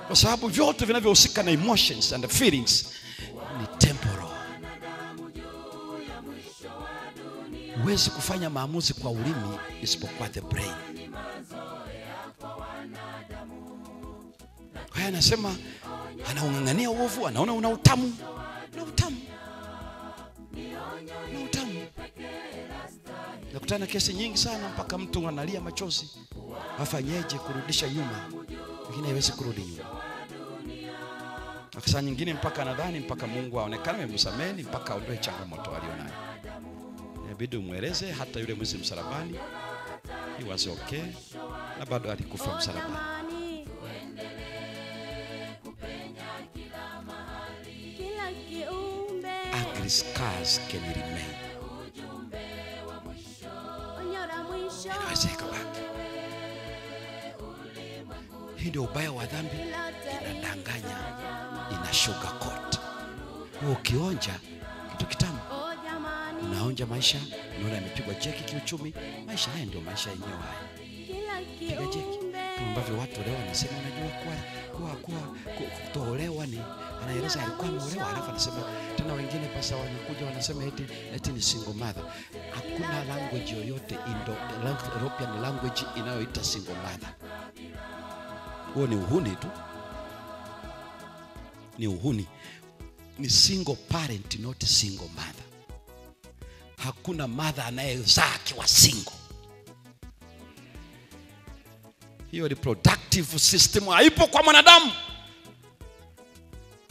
Kwa sababu vyote vinavyohusika na emotions and the feelings ni temporal. Huwezi kufanya maamuzi kwa ulimi isipokuwa the brain. Kwa hiyo anasema anaung'ang'ania uovu, anaona una utamu. Una utamu. Una utamu. Nakutana kesi nyingi sana mpaka mtu analia machozi. Afanyeje kurudisha nyuma? Lakini haiwezi kurudi nyuma. Akisa nyingine mpaka anadhani mpaka Mungu aonekane amemsamehe, mpaka aondoe changamoto alionayo. Inabidi umweleze hata yule mwizi msalabani he was okay, na bado alikufa msalabani. Ugly scars can remain. Inaweza ikabaki. Hii ndio ubaya wa dhambi, inadanganya, ina sugarcoat. Ukionja kitu kitamu, unaonja maisha, unaona yamepigwa jeki kiuchumi. Maisha haya ndio maisha yenyewe haya. Piga jeki. Kama ambavyo watu leo wanasema, unajua kuwa kutoolewa ni, anaeleza alikuwa ameolewa, alafu anasema tena wengine pasa wanakuja wanasema eti ni single mother. Hakuna language yoyote Indo European language inayoita single mother. Huo ni uhuni tu. Ni uhuni. Ni single parent, not single mother. Hakuna mother anayezaa akiwa single. Hiyo reproductive system haipo kwa mwanadamu.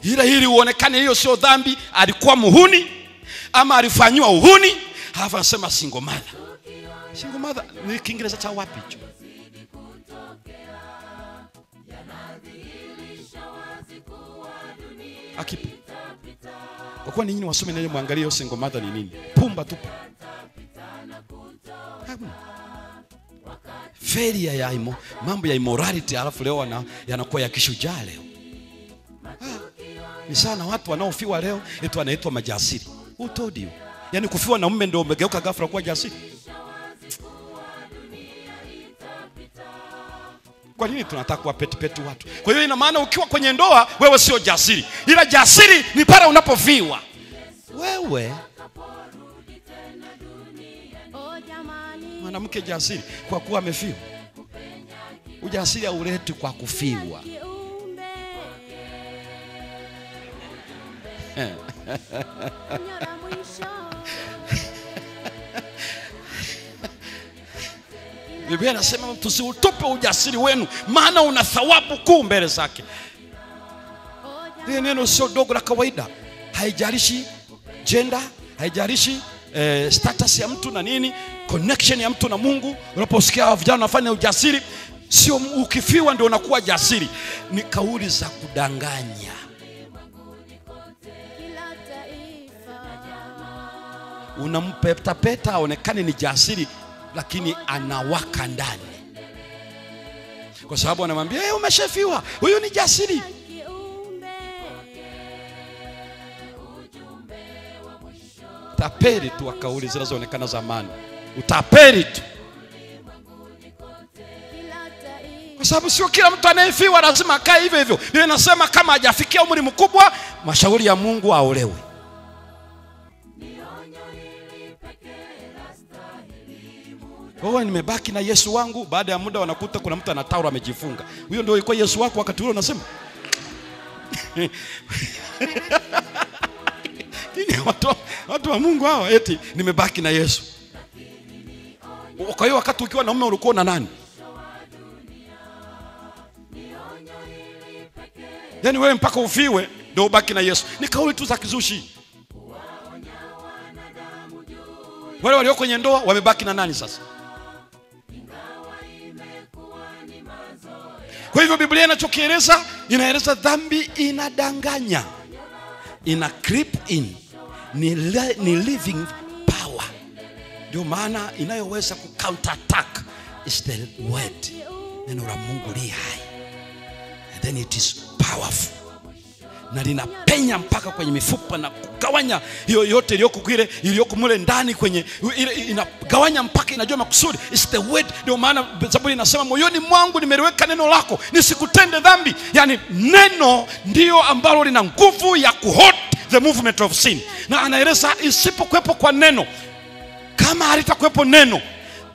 Ila hili uonekane hiyo sio dhambi, alikuwa muhuni ama alifanywa uhuni, halafu anasema single mother. Single mother ni Kiingereza cha wapi hicho? Akipo. Kwa kuwa ninyi wasome ndio muangalie hiyo single mother ni nini? Pumba tupu. Hakuna. Failure ya mambo ya immorality, alafu leo yanakuwa ya kishujaa leo. Ni sana watu wanaofiwa leo eti wanaitwa majasiri. Who told you? Yaani kufiwa na mume ndio umegeuka ghafla kuwa jasiri. Kwa nini tunataka kuwa peti watu? Kwa hiyo ina maana ukiwa kwenye ndoa wewe sio jasiri. Ila jasiri ni pale unapofiwa. Wewe mwanamke jasiri kwa kuwa amefiwa. Ujasiri hauleti kwa kufiwa. Biblia inasema tusiutupe ujasiri wenu, maana una thawabu kuu mbele zake. Hili neno sio dogo la kawaida. Haijalishi gender, haijalishi status ya mtu na nini, connection ya mtu na Mungu. Unaposikia vijana wanafanya ujasiri, sio ukifiwa ndio unakuwa jasiri. Ni kauli za kudanganya. Unampeta peta aonekane ni jasiri, lakini anawaka ndani. Kwa sababu anamwambia, "Hey, umeshafiwa. Huyu ni jasiri." Utapeli tu wa kauli zinazoonekana zamani. Utapeli tu. Kwa sababu sio kila mtu anayefiwa lazima akae hivyo hivyo. Biblia inasema kama hajafikia umri mkubwa, mashauri ya Mungu aolewe. Wewe nimebaki na Yesu wangu. Baada ya muda wanakuta kuna mtu ana tauro amejifunga. Huyo ndio ilikuwa Yesu wako wakati ule unasema. Nini watu wa Mungu hawa eti nimebaki na Yesu. Kwa hiyo wakati ukiwa na mume ulikuwa na nani? Yaani wewe mpaka ufiwe ndio ubaki na Yesu. Ni kauli tu za kizushi. Wale walio kwenye ndoa wamebaki na nani sasa? Kwa hivyo Biblia inachokieleza, inaeleza dhambi inadanganya. Ina creep in. Ni living power. Ndio maana inayoweza ku counter attack is the word. Neno la Mungu li hai. And then it is powerful. na linapenya mpaka kwenye mifupa na kugawanya hiyo yote iliyoko kile iliyoko mule ndani kwenye ile, inagawanya mpaka inajua makusudi. It's the word. Ndio maana Zaburi inasema moyoni mwangu nimeliweka neno lako nisikutende dhambi. Yani neno ndio ambalo lina nguvu ya kuhot the movement of sin. Na anaeleza isipokuwepo kwa neno, kama halitakuwepo neno,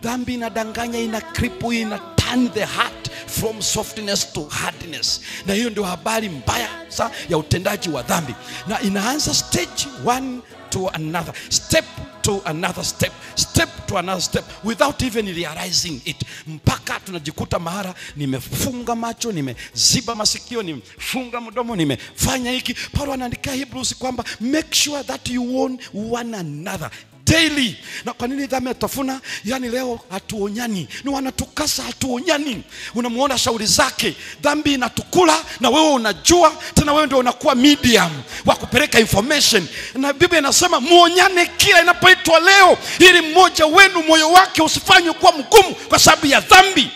dhambi inadanganya, ina cripple, ina turn the heart from softness to hardness. Na hiyo ndio habari mbaya sana ya utendaji wa dhambi. Na inaanza stage one to another, step to another step, step to another step, without even realizing it, mpaka tunajikuta mahara nimefunga macho, nimeziba masikio, nimefunga mdomo, nimefanya hiki. Paulo anaandika Hebrews kwamba make sure that you warn one another daily. Na kwa nini dhambi atafuna? Yani leo hatuonyani, ni wanatukasa, hatuonyani. Unamuona shauri zake, dhambi inatukula na wewe unajua, tena wewe ndio unakuwa medium wa kupeleka information. Na Biblia inasema muonyane kila inapoitwa leo, ili mmoja wenu moyo wake usifanywe kuwa mgumu kwa sababu ya dhambi.